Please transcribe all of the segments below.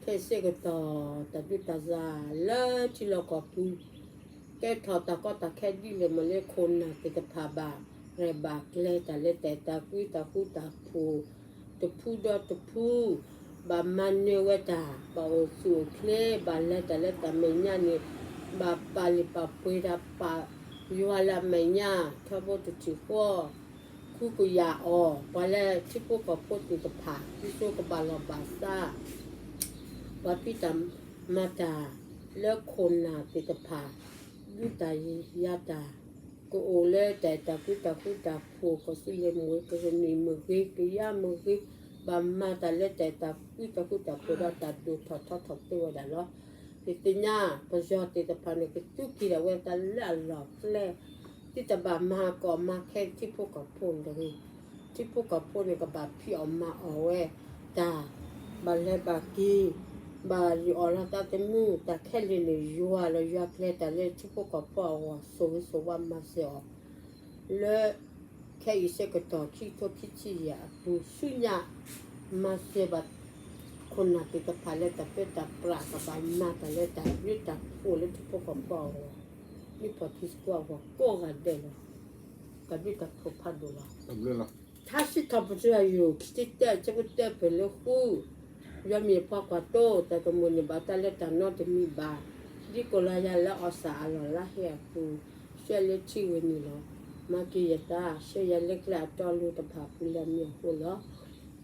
ခဲအံၤစ့ၢ်ကီး တၢ်ဒုးတၢ်ယၤလၢထံလီၢ်ကီၢ်ပူၤ ကဲထီၣ်တၢ်ကီတၢ်ခဲဒ်လဲၣ်မ့ၢ်လၢခိၣ်နၢ်သ့ၣ်တဖၣ်ဘၣ်ရဲၣ်ဘၣ်ကျဲၤ တၢ်လၢတၢ်အဲၣ်တၢ်ကွံ တၢ်ဃူတၢ်ဖိး တဖုဒီးတဖု ဘၣ်မၤနၢၤဝဲတၢ် ဘၣ်အိၣ်ဆူၣ်အိၣ်ချ့ ဘၣ်လဲၤတၢ်လၢတၢ်မဲာ်ညါန့ၣ် ဘၣ်ပာ်လုၢ်ပာ်ပှ့ၤတၢ် ပာ်ယွၤလၢအမဲာ်ညါ ထီဘိတထံၣ်ဃီ ဃုကယာ်အီၤ ပှၤလၢထံဖိကီၢ်ဖိသ့ၣ်တဖၣ် ဒ်သိးကဘၣ်လီၢ်ဘၣ်စး ပှၤဖံးတၢ်မၤတၢ်လၢခိၣ်နၢ်သ့ၣ်တဖၣ် ဒုးတၢ်ယၤတၢ် ကအိၣ်လၢတၢ်အဲၣ်တၢ်ကွံ တၢ်ဃူတၢ်ဖိး ကီၢ်သူလ့ၤမ့ၢ်ဂ့ၤ ကရ့ၣ်နံၣ်မ့ၢ်ဂ့ၤ ကယါမ့ၢ်ဂ့ၤ ဘၣ်မၤတၢ်လၢတၢ်အဲၣ်တၢ်ကွံ တၢ်ဃူတၢ်ဖိးဒီးတၢ်ဒိၣ်ထီၣ်ထီထီၣ်သ့ဝဲဒၣ်လီၤ. ယသ့ၣ်ညါ ပယီၤသ့ၣ်တဖၣ်န့ၣ် ကသူက့ၤဒၣ်ဝဲတၢ်လၢအလီၢ်ကျဲ ဒ်တဘၣ်မၤကီၢ်မၤခဲထံဖိကီၢ်ဖိတဂ့ၤ. ထံဖိကီၢ်ဖိန့ၣ် ကဘၣ်ဖံးအီၣ်မၤအီၣ်ဝဲ တၢ် ဘၣ်လဲၤဘၣ်က့ၤ ဘၣ်ယီၢ်အီၣ်လီၤသးသမူ တၢ်ခဲလၢာ်န့ၣ် ယွၤလီၤ ယွၤကျဲၤတၢ်လၢထံဖိကီၢ်ဖိအဂီၢ် စိၤဝ့စိၤဝါမၤစၢၤအီၤ လၢ ခဲအံၤဆၢကတီၢ် ခံကထိခံဆံယဲၢ်အပူၤ ဆူညါ မၤစၢၤဘၣ် ခိၣ်နၢ်သ့ၣ်တဖၣ်လၢတၢ်ပၢတၢ်ပြး ကဘၣ်မၤတၢ်လၢတၢ်ဘျုးတၢ်ဖှိၣ်လၢထံဖိကီၢ်ဖိအဂီၢ် မ့ၢ်ဖီၣ်ထံသကိးအဂီၢ်ကိးဂၤဒဲးလီၤ. တၢ်ဘျုးတၢ်ဖှိၣ်ဖးဒိၣ်လီၤ. ထါစံးထီၣ်ပတြၢၤယိာ် ခံဆံတၢ ဆၢဖိတၢ ဖဲလၢဃု ယွၤမ့ၢ်ပှၤကွၢ်သိ တၢ်တမိၣ်န့ၢ်ဘၣ်တၢ်လၢတၢ်နီတမံၤဘၣ်, ဒ်ကိလၤယၤလၢအီၣ်စၢ်အလီၢ်လါဟ့အပူၤ, ဆှၢလၢထံဂ့ၢ်န့ၣ်လီၤ. မၤက့ၤယသး ဆှၢယၤလၢကျဲအတီအလိၤတဖၣ်အပူၤလၢအမ့ၢ်အဃိလီၤ.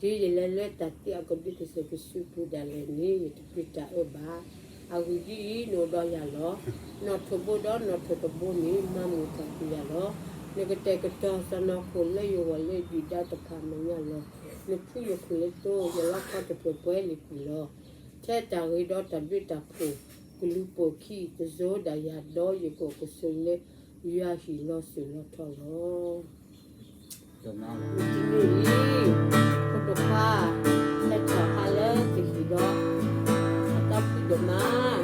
တုၤယလဲၤလၢတၢ်သံအကဒုကစၢၢ်ကစုပူၤဒၣ်လဲာ်န့ၣ် ယတပျံၤတၢ်အၢဘၣ်. အဂ့ၢ်ဒ်အံၤ, နအိၣ်ဒီးယၤလီၤ. နီၣ်ထိးဘိဒီးနီၣ်ထိးတဘိန့ၣ် မၤမုာ်ထီၣ်ကွံာ်ယၤလီၤ. နကတဲာ်ကတီၤစီၢ်နီၤခိၣ်လၢယဂီၢ်လၢယဒုၣ်ဒါတဖၣ်အမဲာ်ညါလီၤ. နဖှူယခိၣ်လၢသိ, ယလီခီတပှဲၤပှဲၤလၢကွံာ်လီၤ. ထဲတၢ်ဂ့ၤဒီးတၢ်ဘျုးတၢ်ဖှိၣ် ကလူၤပိာ်ခံ တစိၤဒၣ်ယၤဒီး ယကအိၣ်ကဆိးလၢယွၤဟံၣ်လီၤစိၤလီၤထီလီၤ. တနံၤအံၤ ဖိဒိၣ်ခွါ ဟဲထီၣ်ဟးလၢတဟံၣ်ဒီး အတၢ်ဖံးဒိၣ်မး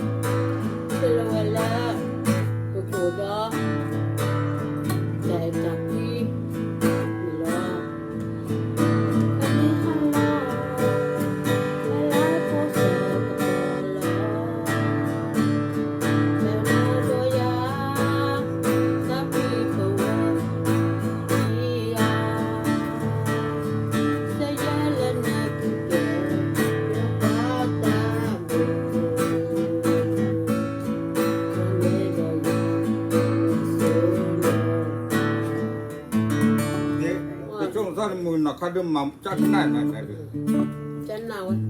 ဆၢလၢဝဲလၢ ပကအိၣ်ဒီး တၢ်အဲၣ်တၢ်ကွံန့ၣ်လီၤ. ကဆိကမိၣ်သးတမုာ်နီၢ်ခါဒုးမၤကၠၢ်ကနၣ်နီၢ်ခါဒုး, ကနၣ်ဝဲ